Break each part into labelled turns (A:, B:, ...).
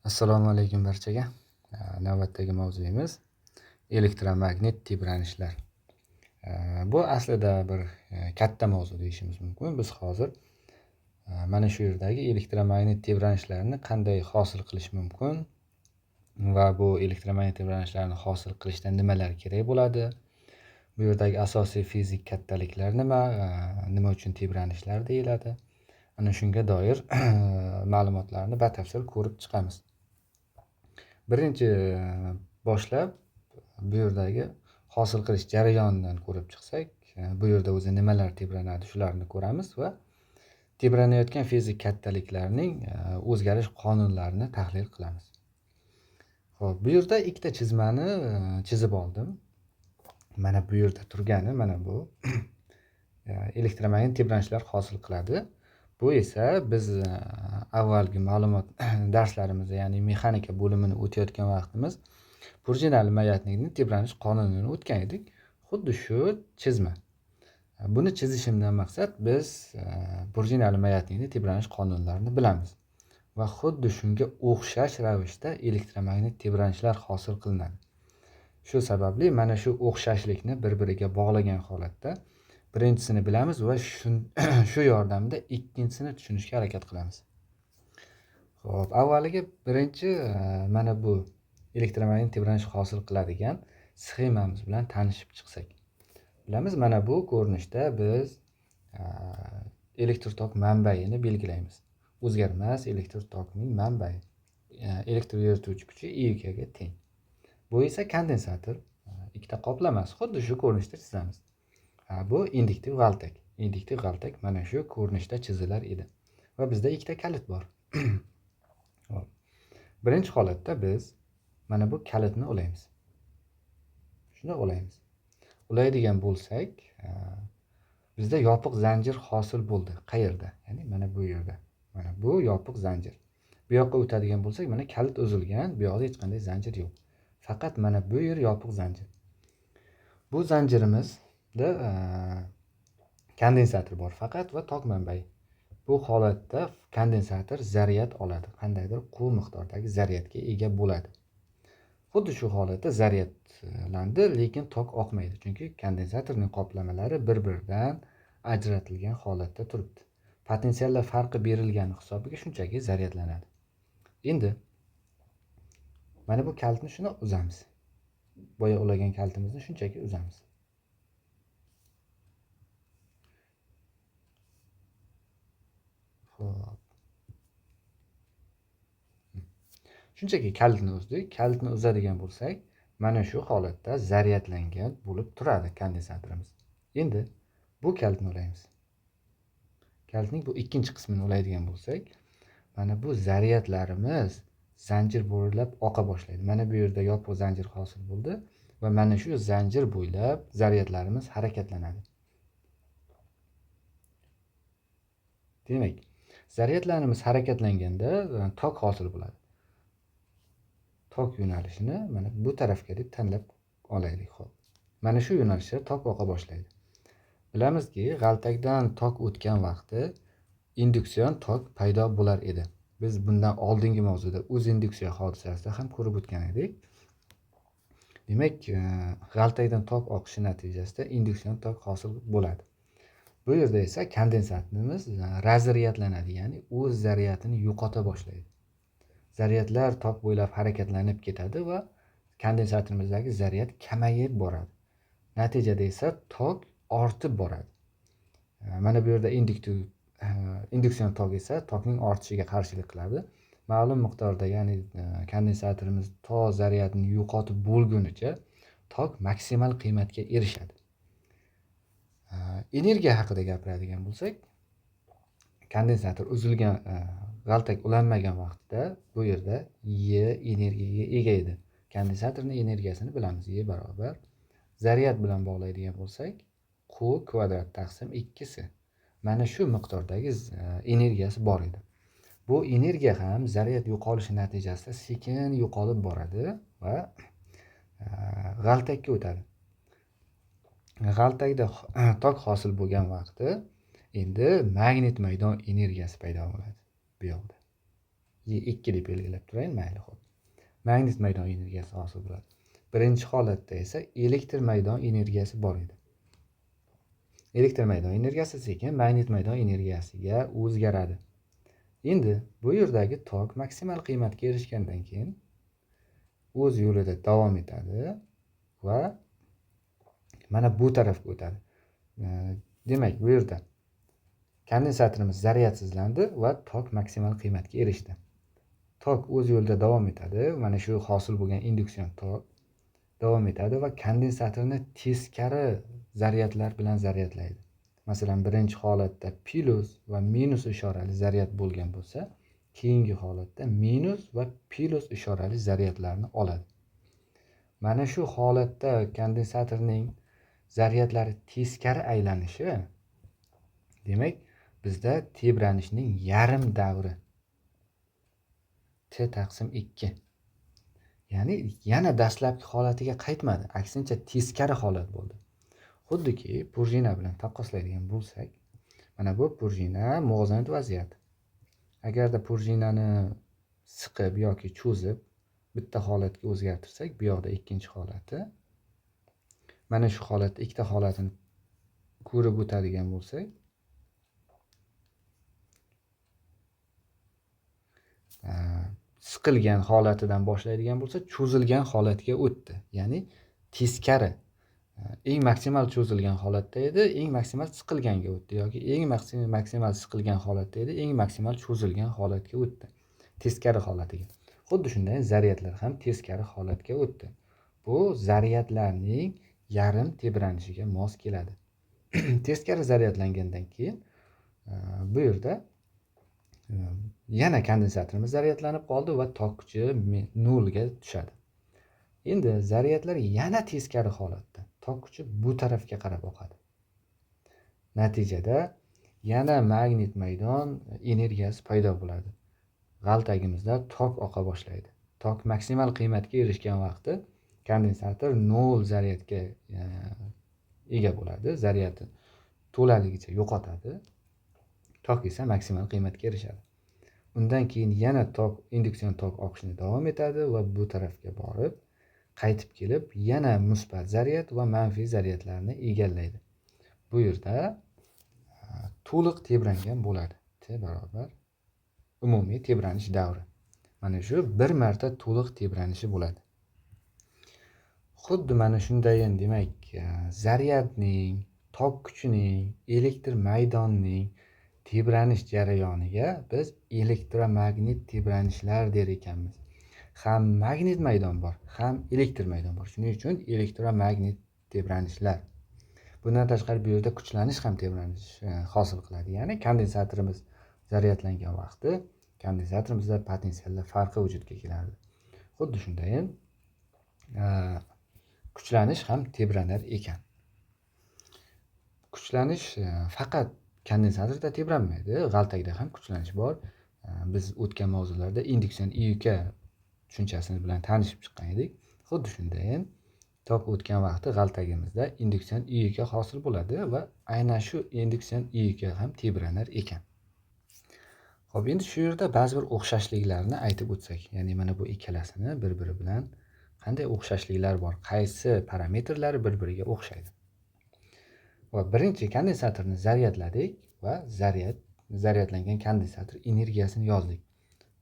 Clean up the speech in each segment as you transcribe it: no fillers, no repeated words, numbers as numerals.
A: Assalomu alaykum barchaga. Navbatdagi mavzuyimiz elektromagnit tebranishlar. Bu aslida bir katta mavzu deyishimiz mumkin. Biz hozir mana shu yerdagi elektromagnit tebranishlarni qanday hosil qilish mumkin va bu elektromagnit tebranishlarni hosil qilishda nimalar kerak bo'ladi? Bu yerdagi asosiy fizik kattaliklar nima? Nima uchun tebranishlar deyiladi? Ana shunga doir ma'lumotlarni batafsil ko'rib chiqamiz. Birinchi boshlab bu yerdagi hosil qilish jarayonidan ko'rib chiqsak, bu yerda o'zi nimalar tebranadi, shularni ko'ramiz va tebranayotgan fizik kattaliklarning o'zgarish qonunlarini tahlil qilamiz. Xo'p, bu yerda ikkita chizmani chizib oldim. Mana bu yerda turgani mana bu elektromagnit tebranishlar hosil qiladi. Bu esa biz avvalgi ma'lumot darslarimizda, ya'ni mexanika bo'limini o'tayotgan vaqtimiz prujinali mayatnikning tebranish qonunini o'tgan edik. Xuddi shu chizma. Buni chizishimdan maqsad biz prujinali mayatnikning tebranish qonunlarini bilamiz va xuddi shunga o'xshash ravishda elektromagnit tebranishlar hosil qilinadi. Shu sababli mana shu o'xshashlikni bir-biriga bog'lagan holatda birinchisini bilamiz va shu yordamida ikkinchisini tushunishga harakat qilamiz. Xo'p, avvaliga birinchi mana bu elektromagnit tebranish hosil qiladigan sxemamiz bilan tanishib chiqsak. Bilamiz, mana bu ko'rinishda biz elektr tok manbayini belgilaymiz. O'zgarmas elektr tokning manbai. Elektr yurituvchi kuchi I ga teng. Bu esa kondensator, ikkita qoplamasi, xuddi shu ko'rinishda chizamiz. Bu induktiv g'altak. Induktiv g'altak mana shu ko'rinishda chizilar edi. Va bizda ikkita kalit bor. Xo'p. Birinchi holatda biz mana bu kalitni ulaymiz. Shuni ulaymiz. Ulaydigan bo'lsak, bizda yopiq zanjir hosil bo'ldi. Qayerda? Ya'ni mana bu yerda. Mana bu yopiq zanjir. Bu yoqqa o'tadigan bo'lsak, mana kalit uzilgan, bu yoqda hech qanday zanjir yo'q. Faqat mana bu yer yopiq zanjir. Bu zanjirimizda kondensator bor faqat va tok manbai. Bu holatda kondensator zaryad oladi. Qandaydir Q miqdordagi zaryadga ega bo'ladi. Xuddi shu holatda zaryadlandi, lekin tok oqmaydi, chunki kondensatorning qoplamalari bir-biridan ajratilgan holatda turibdi. Potensiallar farqi berilgani hisobiga shunchaki zaryadlanadi. Endi mana bu kalitni shuni uzamiz. Boya ulagan kalitimizni shunchaki uzamiz. Xo'p. Shunchaki kalitni uzdik. Kalitni uzadigan bo'lsak, mana shu holatda zaryadlangan bo'lib turadi kondensatorimiz. Endi bu kalitni ulaymiz. Kalitning bu ikkinchi qismini ulaydigan bo'lsak, mana bu zaryadlarimiz zanjir bo'ylab oqa boshlaydi. Mana bu yerda yopiq zanjir hosil bo'ldi va mana shu zanjir bo'ylab zaryadlarimiz harakatlanadi. Demak, zaryadlarimiz harakatlanganda tok hosil bo'ladi. Tok yo'nalishini mana bu tarafga deb tanlab olaylik. Xo'p. Mana shu yo'nalishda tok oqa boshlaydi. Bilamizki, g'altakdan tok o'tgan vaqti induksion tok paydo bo'lar edi. Biz bundan oldingi mavzuda o'z induksiya hodisasida ham ko'rib o'tgan edik. Demak, g'altakdan tok oqishi natijasida induksion tok hosil bo'ladi. Bu yerda esa kondensatorimiz razryadlanadi, ya'ni o'z zaryadini yo'qota boshlaydi. Zaryadlar tok bo'ylab harakatlanib ketadi va kondensatorimizdagi zaryad kamayib boradi. Natijada esa tok ortib boradi. Mana bu yerda induksion tok esa tokning ortishiga qarshilik qiladi. Ma'lum miqdorda, ya'ni kondensatorimiz to zaryadni yo'qotib bo'lgunicha tok maksimal qiymatga erishadi. Energiya haqida gapiradigan bo'lsak, kondensator uzilgan, g'altak ulanmagan vaqtda bu yerda E energiyaga ega edi. Kondensatorning energiyasini bilamiz. E barobar zaryad bilan bog'laydigan bo'lsak, Q kvadrat taqsim 2 si. Mana shu miqdordagi energiyasi bor edi. Bu energiya ham zaryad yo'qolishi natijasida sekin yo'qolib boradi va g'altakka o'tadi. G'altakda tok hosil bo'lgan vaqti endi magnit maydon energiyasi paydo bo'ladi bu yoqda. E2 deb belgilab turayin, mayli, xo'p. Magnit maydon energiyasi hosil bo'ladi. Birinchi holatda esa elektr maydon energiyasi bor edi. Elektr maydon energiyasi sekin magnit maydon energiyasiga o'zgaradi. Endi bu yerdagi tok maksimal qiymatga erishgandan keyin o'z yo'lida davom etadi va mana bu tarafga o'tadi. Demak, bu yerda kondensatorimiz zaryadsizlandi va tok maksimal qiymatga erishdi. Tok o'z yo'lida davom etadi. Mana shu hosil bo'lgan induksion tok davom etadi va kondensatorni teskari zaryadlar bilan zaryadlaydi. Masalan, birinchi holatda plus va minus ishorali zaryad bo'lgan bo'lsa, keyingi holatda minus va plus ishorali zaryadlarni oladi. Mana shu holatda kondensatorning zaryadlari teskari aylanishi, demak, bizda tebranishning yarim davri T taqsim 2. Ya'ni yana dastlabki holatiga qaytmadi, aksincha teskari holat bo'ldi. Xuddiki purjina bilan taqqoslaydigan bo'lsak, mana bu purjina muvozanat vaziyati. Agarda purjinani siqib yoki cho'zib bitta holatga o'zgartirsak, bu yoqda ikkinchi holati. Mana shu holatda ikkita holatini ko'rib o'tadigan bo'lsak, siqilgan holatidan boshlaydigan bo'lsa, cho'zilgan holatga o'tdi. Ya'ni teskari. Eng maksimal cho'zilgan holatda edi, eng maksimal siqilganga o'tdi yoki eng maksimal siqilgan holatda edi, eng maksimal cho'zilgan holatga o'tdi. Teskari holatiga. Xuddi shunday zaryadlar ham teskari holatga o'tdi. Bu zaryadlarning yarim tebranishiga mos keladi. Teskari zaryadlangandan keyin bu yerda yana kondensatorimiz zaryadlanib qoldi va tok kuchi nolga tushadi. Endi zaryadlar yana teskari holatda, tok kuchi bu tarafga qarab oqadi. Natijada yana magnit maydon energiyasi paydo bo'ladi. G'altagimizda tok oqa boshlaydi. Tok maksimal qiymatga erishgan vaqtda kondensator nol zaryadga ega bo'ladi, zaryadi to'laligicha yo'qotadi. Tok esa maksimal qiymatga erishadi. Undan keyin yana tok, induksion tok oqishni davom etadi va bu tarafga borib, qaytib kelib yana musbat zaryad va manfiy zaryadlarni egallaydi. Bu yerda to'liq tebrangan bo'ladi. T barobar umumiy tebranish davri. Mana shu bir marta to'liq tebranishi bo'ladi. Xuddi mana shundayin, demak, zaryadning, tok kuchining, elektr maydonning tebranish jarayoniga biz elektromagnit tebranishlar der ekanmiz. Ham magnit maydon bor, ham elektr maydon bor. Shuning uchun elektromagnit tebranishlar. Bundan tashqari bu yerda kuchlanish ham tebranish hosil qiladi. Ya'ni kondensatorimiz zaryadlangan vaqtda kondensatorimizda potensiallar farqi vujudga keladi. Xuddi shundayin kuchlanish ham tebranar ekan. Kuchlanish faqat kondensatorda tebranmaydi, g'altakda ham kuchlanish bor. Biz o'tgan mavzularda induksion IUK tushunchasini bilan tanishib chiqqan edik. Xuddi shundayin tok o'tgan vaqtda g'altagimizda induksion IUK hosil bo'ladi va aynan shu induksion IUK ham tebranar ekan. Xo'p, endi shu yerda ba'zi bir o'xshashliklarni aytib o'tsak, ya'ni mana bu ikkalasini bir-biri bilan qanday o'xshashliklar bor, qaysi parametrlari bir-biriga o'xshaydi. Va birinchi kondensatorni zaryadladik va zaryadlangan kondensator energiyasini yozdik.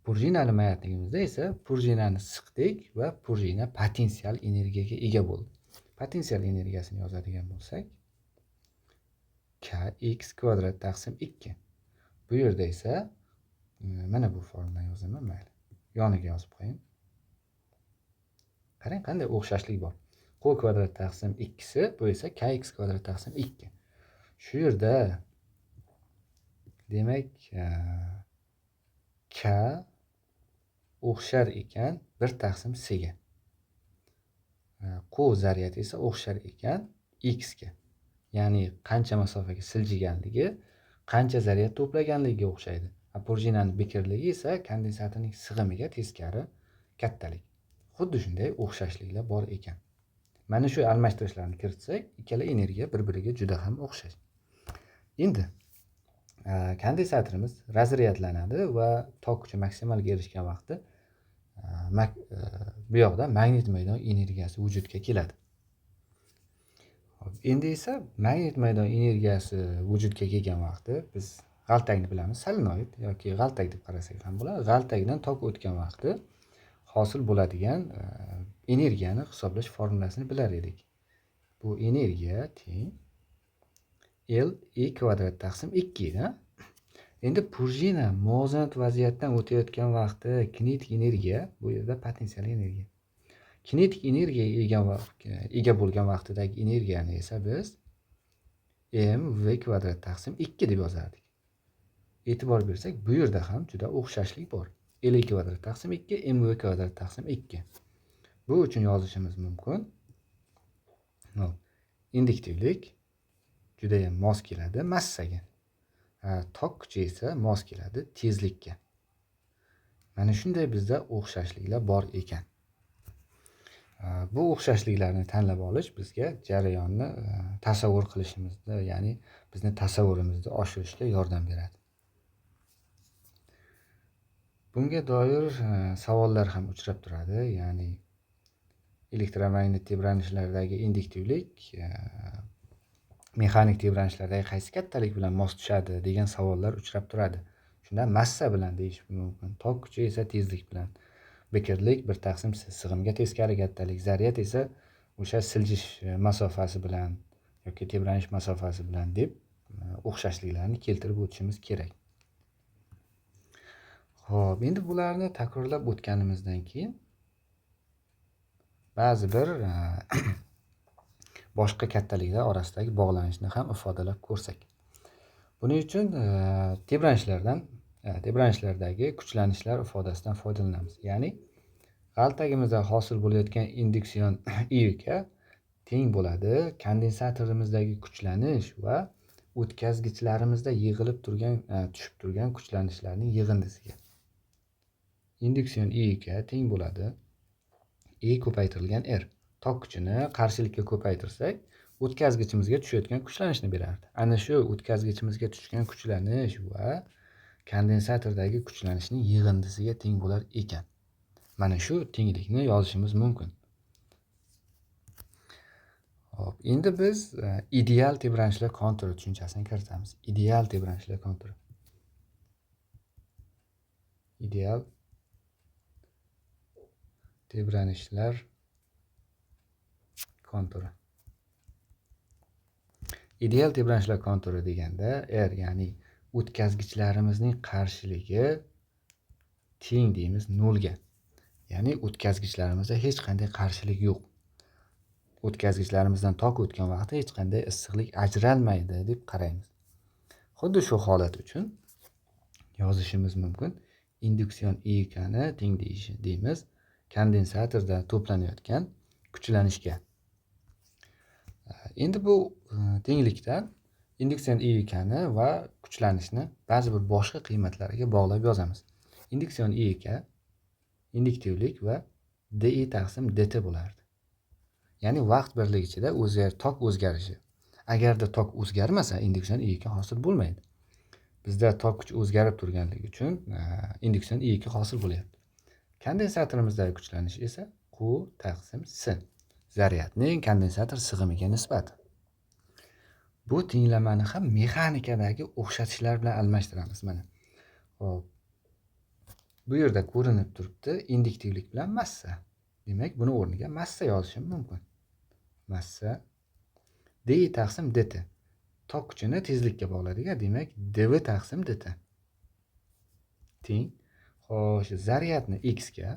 A: Purjinali maятligimizda esa purjinani siqdik va purjina potensial energiyaga ega bo'ldi. Potensial energiyasini yozadigan bo'lsak, kx kvadrat taqsim 2. Bu yerda esa mana bu formulani yozaman, mayli. Yoniga yozib qo'ying. Qarang, qanday o'xshashlik bor. Q kvadrat taqsim 2si, bu esa kx kvadrat taqsim 2. Shu yerda demak k o'xshar ekan 1 taqsim c ga. Q zaryadi esa o'xshar ekan x ga. Ya'ni qancha masofaga siljiganligi, qancha zaryad to'plaganligiga o'xshaydi. Purjinani bekirligi esa kondensatorning sig'imiga teskari kattalik. Xuddi shunday o'xshashliklar bor ekan. Mana shu almashtirishlarni kiritsak, ikkala energiya bir-biriga juda ham o'xshash. Endi Kondensatorimiz razryadlanadi va tok kuchi maksimalga erishgan vaqtda bu yoqda magnit maydon energiyasi vujudga keladi. Hop, endi esa magnit maydon energiyasi vujudga kelgan vaqtda biz g'altakni bilamiz, solenoid yoki g'altak deb qarasak ham bo'ladi. G'altakdan tok o'tgan vaqtda hosil bo'ladigan energiyani hisoblash formulasini bilar edik. Bu energiya teng L E kvadrat taqsim 2 edi. Endi prujina muvozanat vaziyatdan o'tayotgan vaqtda kinetik energiya, bu yerda potensial energiya. Kinetik energiyaga ega bo'lgan vaqtidagi energiyani esa biz m v kvadrat taqsim 2 deb yozardik. E'tibor bersak, bu yerda ham juda o'xshashlik bor. L kvadrat taqsim 2, m v kvadrat taqsim 2. Bu uchun yozishimiz mumkin. Hop, induktivlik juda ham mos keladi massaga. Tok kuchi esa mos keladi tezlikka. Mana shunday bizda o'xshashliklar bor ekan. Bu o'xshashliklarni tanlab olish bizga jarayonni tasavvur qilishimizda, ya'ni bizni tasavvurimizni oshirishga yordam beradi. Bunga doir savollar ham uchrab turadi, ya'ni elektromagnit tebranishlardagi induktivlik mexanik tebranishlardagi qaysi kattalik bilan mos tushadi degan savollar uchrab turadi. Shunda massa bilan deyish mumkin, tok kuchi esa tezlik bilan. Bekirlik 1 taqsim s sig'imga teskari kattalik, zaryad esa o'sha siljish masofasi bilan yoki tebranish masofasi bilan deb o'xshashliklarni keltirib o'tishimiz kerak. Xo'p, endi bularni takrorlab o'tganimizdan keyin ba'zi bir boshqa kattaliklar orasidagi bog'lanishni ham ifodalab ko'rsak. Buning uchun tebranishlardagi kuchlanishlar ifodasidan foydalanamiz. Ya'ni g'altagimizda hosil bo'layotgan induksion IK teng bo'ladi kondensatorimizdagi kuchlanish va o'tkazgichlarimizda yig'ilib turgan, tushib turgan kuchlanishlarning yig'indisiga. Induksion IK teng bo'ladi E ko'paytirilgan R. Tok kuchini qarshilikka ko'paytirsak, o'tkazgichimizga tushayotgan kuchlanishni berardi. Ana shu o'tkazgichimizga tushgan kuchlanish va kondensatordagi kuchlanishning yig'indisiga teng bo'lar ekan. Mana shu tenglikni yozishimiz mumkin. Xo'p, endi biz ideal tebranishlar konturi tushunchasini kiritamiz. Ideal tebranishlar konturi. Ideal tebranishlar konturi. Ideal tebranishlar konturi deganda R, ya'ni o'tkazgichlarimizning qarshiligi teng deymiz nolga. Ya'ni o'tkazgichlarimizda hech qanday qarshilik yo'q. O'tkazgichlarimizdan tok o'tgan vaqtda hech qanday issiqlik ajralmaydi deb qaraymiz. Xuddi shu holat uchun yozishimiz mumkin. Induksion IK ni teng deymiz kondensatorda to'planayotgan kuchlanishga. Endi bu tenglikdan induksion IK ni va kuchlanishni ba'zi bir boshqa qiymatlarga bog'lab yozamiz. Induksion IK induktivlik va DI taqsim DT bo'lardi. Ya'ni vaqt birligi ichida tok o'zgarishi. Agarda tok o'zgarmasa, induksion IK hosil bo'lmaydi. Bizda tok kuchi o'zgarib turganligi uchun induksion IK hosil bo'lyapti. Kondensatorimizdagi kuchlanish esa Q taqsim S. Zaryadning kondensator sig'imiga nisbati. Bu tenglamani ham mexanikadagi o'xshatishlar bilan almashtiramiz mana. Xo'p. Bu yerda ko'rinib turibdi induktivlik bilan massa. Demak, buni o'rniga massa yozishim mumkin. Massa d taqsim dt. Tok kuchini tezlikka bog'ladik, demak dv taqsim dt. Teng. Xo'sh, zaryadni x ga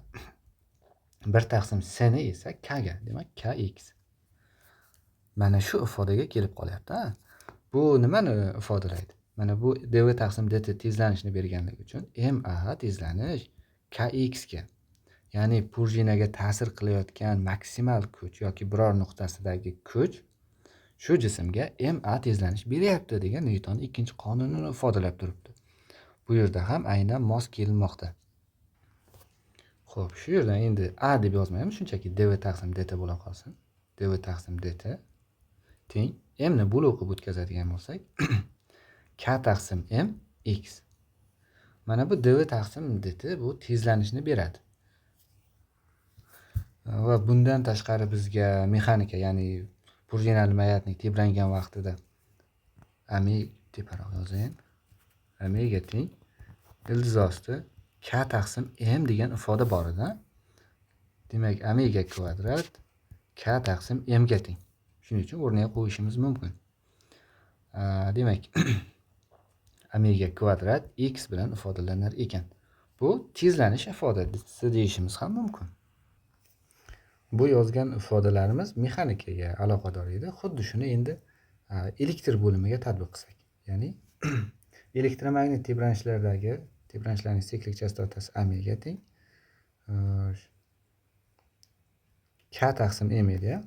A: 1 taqsim s ni esa k ga, demak kx. Mana shu ifodaga kelib qolyapti, ha? Bu nimani ifodalaydi? Mana bu dv taqsim dt tezlanishni berganligi uchun ma tezlanish kx ga, ya'ni prujinaga ta'sir qilayotgan maksimal kuch yoki biror nuqtasidagi kuch shu jismga ma tezlanish beryapti degan Nyutonning ikkinchi qonunini ifodalab turibdi. Bu yerda ham aynan mos kelinmoqda. Xo'p, shu yerdan endi a deb yozmaymiz, shunchaki dv taqsim dt bo'la qolsin. Dv taqsim dt teng m ni bo'lib o'tkazadigan bo'lsak, K taqsim m x. Mana bu dv taqsim dt bu tezlanishni beradi. Va bundan tashqari bizga mexanika, ya'ni prujinali maятник tebrangan vaqtida teparoq yozayin. Omega teng ildiz osti k taqsim m degan ifoda bor edi. Demak, omega kvadrat k taqsim m ga teng. Shuning uchun o'rniga qo'yishimiz mumkin. Demak, omega kvadrat x bilan ifodalanar ekan. Bu tezlanish ifodasi deyishimiz ham mumkin. Bu yozgan ifodalarimiz mexanikaga aloqador edi. Xuddi shuni endi elektr bo'limiga tatbiq qilsak, ya'ni elektromagnit tebranishlardagi tebranishlarning seklik chastotasi omega teng k taqsim m edi.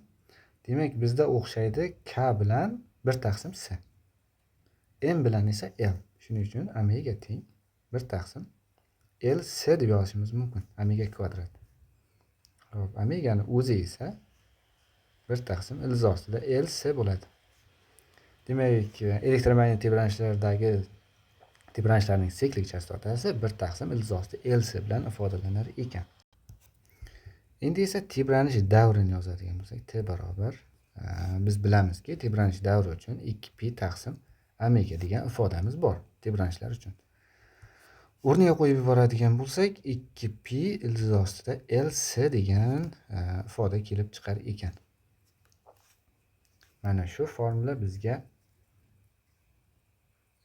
A: Demak, bizda o'xshaydi k bilan 1 taqsim s, m bilan esa l. Shuning uchun omega teng 1 taqsim l s deb yozishimiz mumkin, omega kvadrat. Xo'p, omegani o'zi esa 1 taqsim ildiz ostida l s bo'ladi. Demak, elektromagnit tebranishlardagi tebranishlarning seklik chastotasi 1 taqsim ildiz osti l s bilan ifodalanar ekan. Endi esa tebranish davrini yozadigan bo'lsak, t barobar biz bilamizki, tebranish davri uchun 2 pi taqsim omega degan ifodamiz bor tebranishlar uchun. O'rniga qo'yib yuboradigan bo'lsak, 2 pi ildiz ostida l s degan ifoda kelib chiqar ekan. Mana shu formula bizga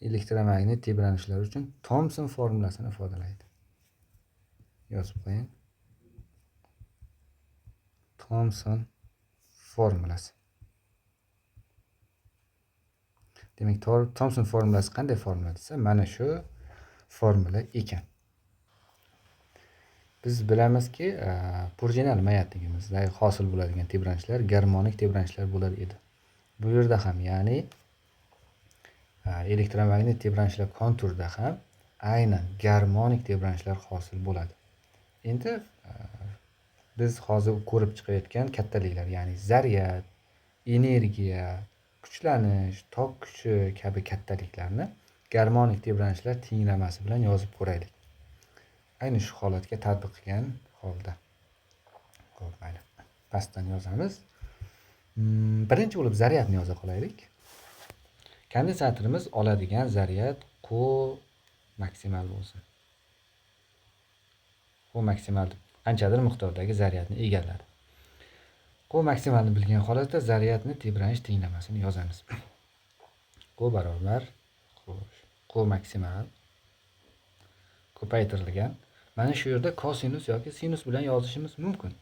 A: elektromagnit tebranishlar uchun Thomson formulasini ifodalaydi. Yozib qo'ying. Thomson formulasi. Demak, Thomson formulasi qanday formula desa, mana shu formula ekan. Biz bilamizki, prujinali maятнигimizda hosil bo'ladigan tebranishlar garmonik tebranishlar bo'lar edi. Bu yerda ham, ya'ni elektromagnit tebranishlar konturida ham aynan garmonik tebranishlar hosil bo'ladi. Endi biz hozir ko'rib chiqayotgan kattaliklar, ya'ni zaryad, energiya, kuchlanish, tok kuchi kabi kattaliklarni garmonik tebranishlar tenglamasi bilan yozib ko'raylik. Ayni shu holatga tatbiq qilgan holda. Xo'p, mayli. Pastdan yozamiz. Birinchi bo'lib zaryadni yoza qolaylik. Kondensatorimiz oladigan zaryad Q maksimal bo'lsin. Q maksimal qanchadir miqdordagi zaryadni egalladi. Q maksimalni bilgan holatda zaryadni tebranish tenglamasini yozamiz. Q barobar Q maksimal ko'paytirilgan. Mana shu yerda kosinus yoki sinus bilan yozishimiz mumkin.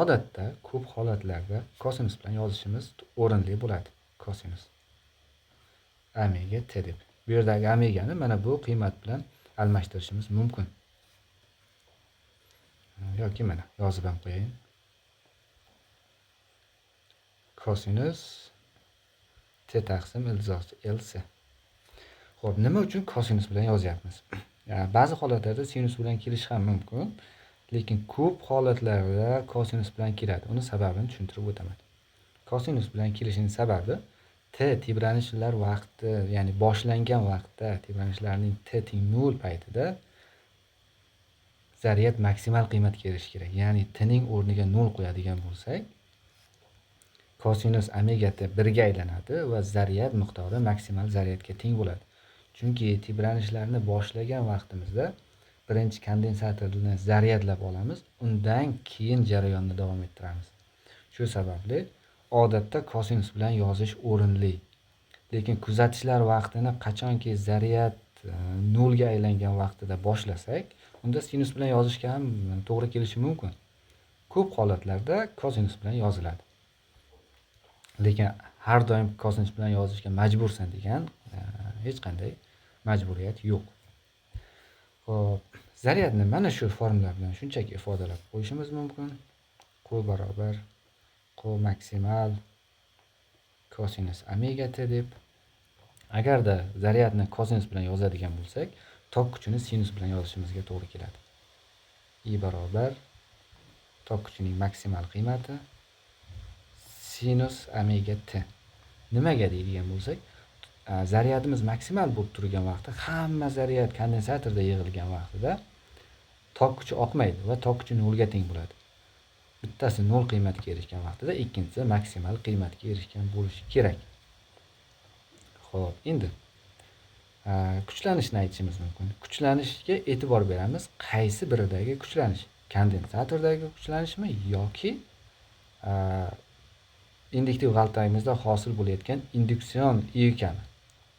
A: Odatda ko'p holatlarda kosinus bilan yozishimiz o'rinli bo'ladi. Kosinus omega t deb. Bu yerdagi omegani mana bu qiymat bilan almashtirishimiz mumkin. Yoki mana yozib ham qo'yayin. Kosinus t taqsim ildiz osti l s. Xo'p, nima uchun kosinus bilan yozyapmiz? Ba'zi holatlarda sinus bilan kelishi ham mumkin, lekin ko'p holatlarda kosinus bilan keladi. Uni sababini tushuntirib o'taman. Kosinus bilan kelishining sababi t tebranishlar vaqti, ya'ni boshlangan vaqtda tebranishlarning t teng 0 paytida zaryad maksimal qiymatga erishishi kerak. Ya'ni t ning o'rniga 0 qo'yadigan bo'lsak, kosinus omega t 1 ga aylanadi va zaryad miqdori maksimal zaryadga teng bo'ladi. Chunki tebranishlarni boshlagan vaqtimizda birinchi kondensatorni zaryadlab olamiz, undan keyin jarayonni davom ettiramiz. Shu sababli odatda kosinus bilan yozish o'rinli. Lekin kuzatishlar vaqtini qachonki zaryad 0 ga aylangan vaqtida boshlasak, unda sinus bilan yozishga ham to'g'ri kelishi mumkin. Ko'p holatlarda kosinus bilan yoziladi. Lekin har doim kosinus bilan yozishga majbursan degan hech qanday majburiyat yo'q. Xo'p, zaryadni mana shu formula bilan shunchaki ifodalab qo'yishimiz mumkin. Q barobar Q maksimal kosinus omega t deb. Agarda zaryadni kosinus bilan yozadigan bo'lsak, tok kuchini sinus bilan yozishimizga to'g'ri keladi. I barobar tok kuchining maksimal qiymati sinus omega t. Nimaga deydigan bo'lsak, Zaryadimiz maksimal bo'lib turgan vaqtda, hamma zaryad kondensatorda yig'ilgan vaqtida tok kuchi oqmaydi va tok kuchi nolga teng bo'ladi. Bittasi nol qiymatga erishgan vaqtida ikkinchisi maksimal qiymatga erishgan bo'lishi kerak. Xo'p, endi kuchlanishni aytishimiz mumkin. Kuchlanishga e'tibor beramiz. Qaysi biridagi kuchlanish? Kondensatordagi kuchlanishmi yoki induktiv g'altagimizda hosil bo'layotgan induksion IKmi?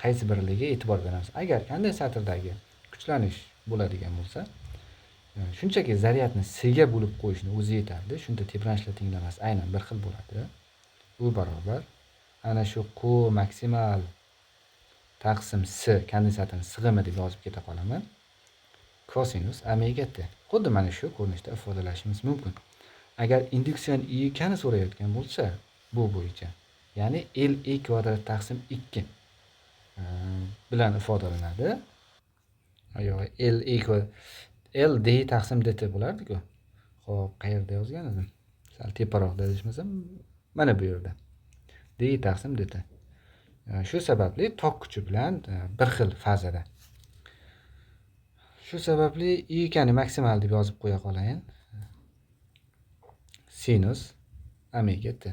A: Qaysi birligiga e'tibor beramiz. Agar kondensatordagi kuchlanish bo'ladigan bo'lsa, shunchaki zaryadni S ga bo'lib qo'yishni o'zi yetarli. Shunda tebranishlar tenglamasi aynan bir xil bo'ladi. U barobar ana shu Q maksimal taqsim S kondensatorning sig'imi deb yozib keta qolaman. Kosinus omega t. Xuddi mana shu ko'rinishda ifodalashimiz mumkin. Agar induksion IKni so'rayotgan bo'lsa, bu bo'yicha, ya'ni L E kvadrat taqsim 2 bilan ifodalanadi. Yo'q, L E L D taqsim dt bo'lardi-ku. Xo'p, qayerda yozgan edim? Sal teparoqda adashmasam, mana bu yerda. D taqsim dt. Shu sababli tok kuchi bilan bir xil fazada. Shu sababli IKni maksimal deb yozib qo'ya qolayin. Sinus omega t.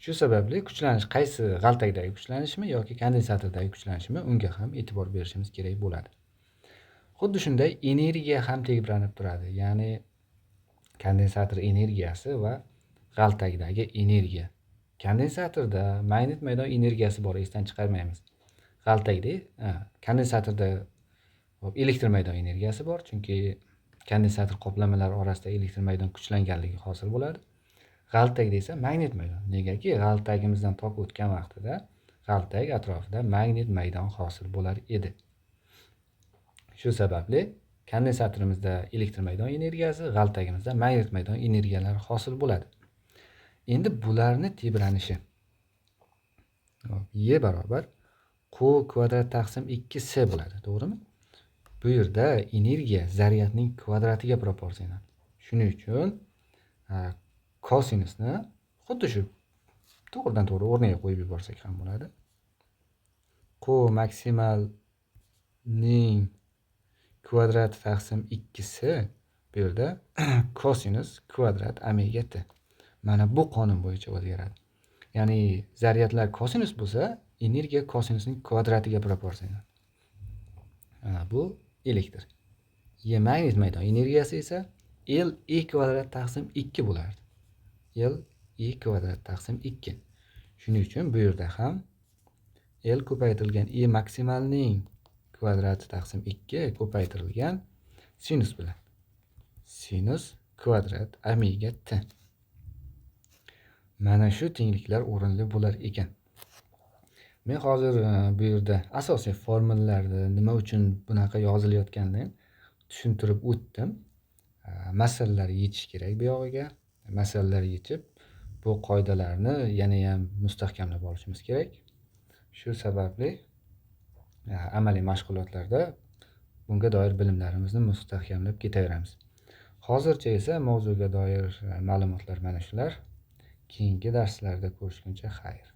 A: Shu sababli kuchlanish qaysi g'altakdagi kuchlanishmi yoki kondensatordagi kuchlanishmi, unga ham e'tibor berishimiz kerak bo'ladi. Xuddi shunday energiya ham tebranib turadi. Ya'ni kondensator energiyasi va g'altakdagi energiya. Kondensatorda magnit maydon energiyasi bor, esdan chiqarmaymiz. G'altakda, kondensatorda elektr maydon energiyasi bor, chunki kondensator qoplamalari orasida elektr maydon kuchlanganligi hosil bo'ladi. G'altakda esa magnit maydon. Negaki g'altagimizdan tok o'tgan vaqtida g'altak atrofida magnit maydon hosil bo'lar edi. Shu sababli kondensatorimizda elektr maydon energiyasi, g'altagimizda magnit maydon energiyalari hosil bo'ladi. Endi bularni tebranishi. Y barobar Q kvadrat taqsim 2 S bo'ladi, to'g'rimi? Bu yerda energiya zaryadning kvadratiga proporsional. Shuning uchun kosinusni xuddi shu to'g'ridan to'g'ri o'rniga qo'yib yuborsak ham bo'ladi. Q maksimalning kvadrati taqsim 2 S bu yerda kosinus kvadrat omega t. Mana bu qonun bo'yicha o'zgaradi. Ya'ni zaryadlar kosinus bo'lsa, energiya kosinusning kvadratiga proporsional. Bu elektr. Y magnit maydon energiyasi esa L E kvadrat taqsim 2 bo'lardi. L E kvadrat taqsim 2. Shuning uchun bu yerda ham L ko'paytirilgan E maksimalning kvadrati taqsim 2 ko'paytirilgan sinus bilan. Sinus kvadrat omega t. Mana shu tengliklar o'rinli bo'lar ekan. Men hozir bu yerda asosiy formullarni nima uchun bunaqa yozilayotganini tushuntirib o'tdim. Masalalar yechish kerak bu yog'iga. Masalalar yechib, bu qoidalarni yana ham mustahkamlab olishimiz kerak. Shu sababli amaliy mashg'ulotlarda bunga doir bilimlarimizni mustahkamlab ketaveramiz. Hozircha esa mavzuga doir ma'lumotlar mana shular. Keyingi darslarda ko'rishguncha xayr.